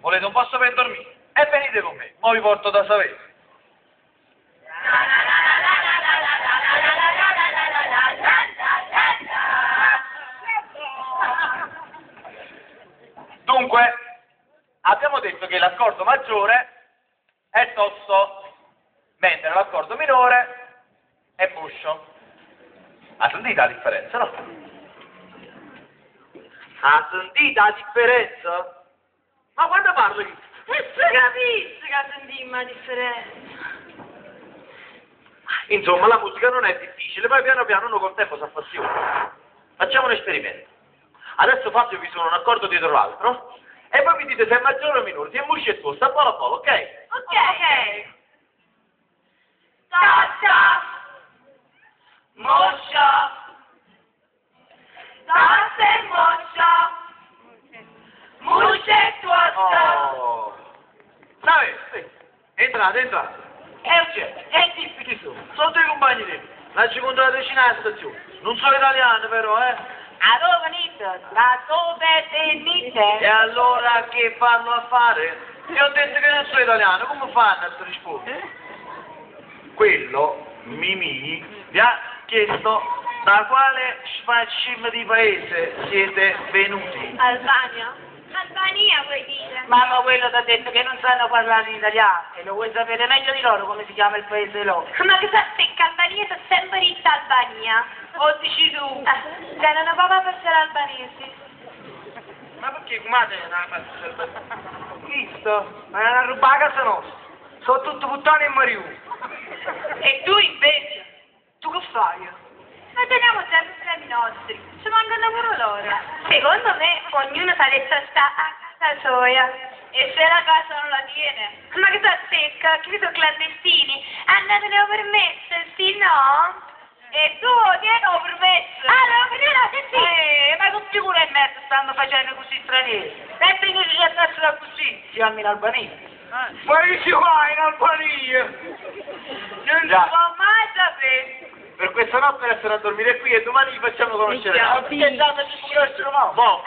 Volete un posto per dormire? E venite con me, mo vi porto da Saverio. Dunque, abbiamo detto che l'accordo maggiore è tosto, mentre l'accordo minore è moscio. Ha sentito la differenza, no? Ha sentito la differenza? Ma quando parlo io? E si capisce che sentimmo la differenza. Insomma, la musica non è difficile, poi piano piano uno col tempo si appassiona. Facciamo un esperimento. Adesso Fabio vi suona un accordo dietro l'altro e poi mi dite se è maggiore o minore, se è muscio e tosto, a polo a polo, ok? Ok. Tasta. Moscia. Tasta e moscia. Muscia e tosta. Oh. Sabe, sì. Entrate, entrate. E c'è? E chi chi sono? Sono due compagni di me. L'ho incontrato vicino alla stazione. Non sono italiano però, eh. Allora venite, da dove venite? E allora che fanno a fare? Io ho detto che non sono italiano, come fanno a rispondere? Quello, Mimì, vi ha chiesto da quale sfaccim di paese siete venuti. Albania? Albania vuoi dire? Mamma, quello ti ha detto che non sanno parlare l'italiano e lo vuoi sapere meglio di loro come si chiama il paese loro. Ma che sa secca Albania, sa sempre detta Albania. O dici tu? Erano proprio per essere albanesi. Ma perché come non ha fatto Visto? Ma non ha rubato a casa nostra. Sono tutte puttane e mariù. E tu invece? Tu che fai? Ma teniamo già i problemi nostri, ci mancano pure loro. Secondo me ognuno sa detta sta a casa sua. E se la casa non la tiene? Ma che sa secca, che sono clandestini? Andate ne ho permesso, sì no? E tu tieni ho permesso? Ah, no, no, sì, sì. Ma che figura di merda stanno facendo così stranieri? Sempre che ci andassero così, siamo in Albania. Ma che ci vai in Albania? Non si Già. può mai sapere. Per questa notte restano a dormire qui e domani vi facciamo conoscere. Perché già ci conoscono mo? Boh.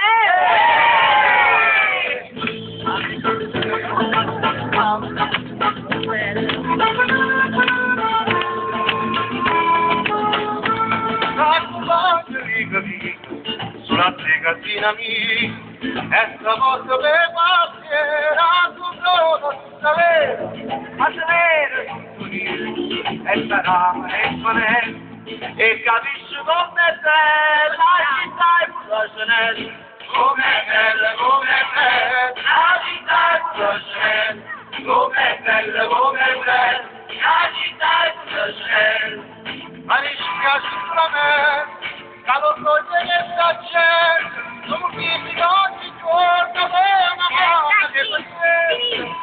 Sulla tregazzina mia, e stavolta per passiera, tu sono sapere, Ma se vero? e sarà e qual e capisci com'è bella la città è Pulcinella, com'è bella, com'è bella, la città è Pulcinella, com'è bella, com'è bella, la città è Pulcinella. Ma mi spiace solamente, che lo so che sta gente, sono figli ogni giorno, è una cosa che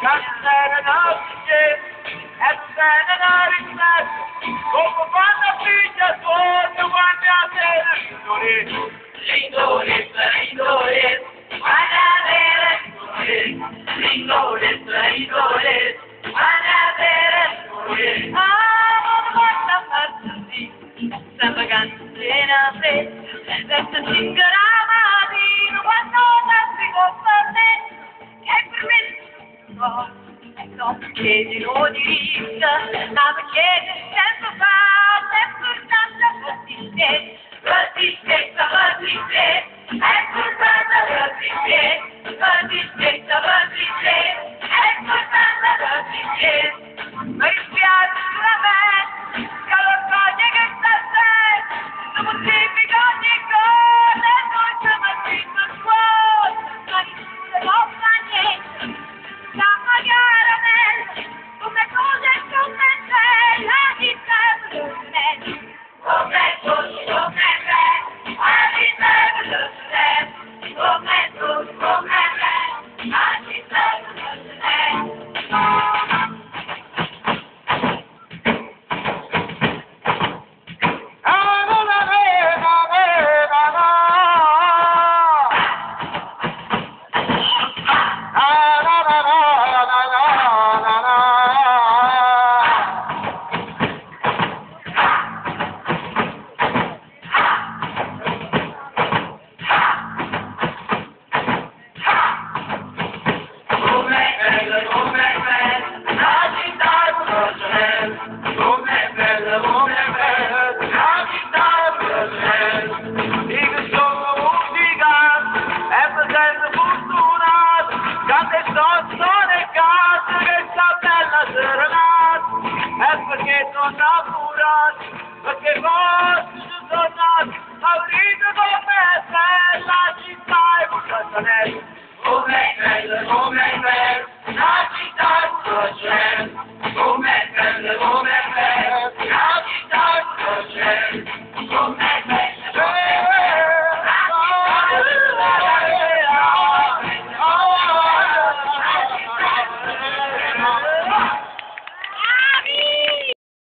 Cassera notte, e bene la rispetto, come fanno a figlia sotto quando a sera. Ah, guarda farsi, sembra cantina fredda, verso 5 la mattina, quando passi con me, che permesso, no, no, perché di no diritto, ma perché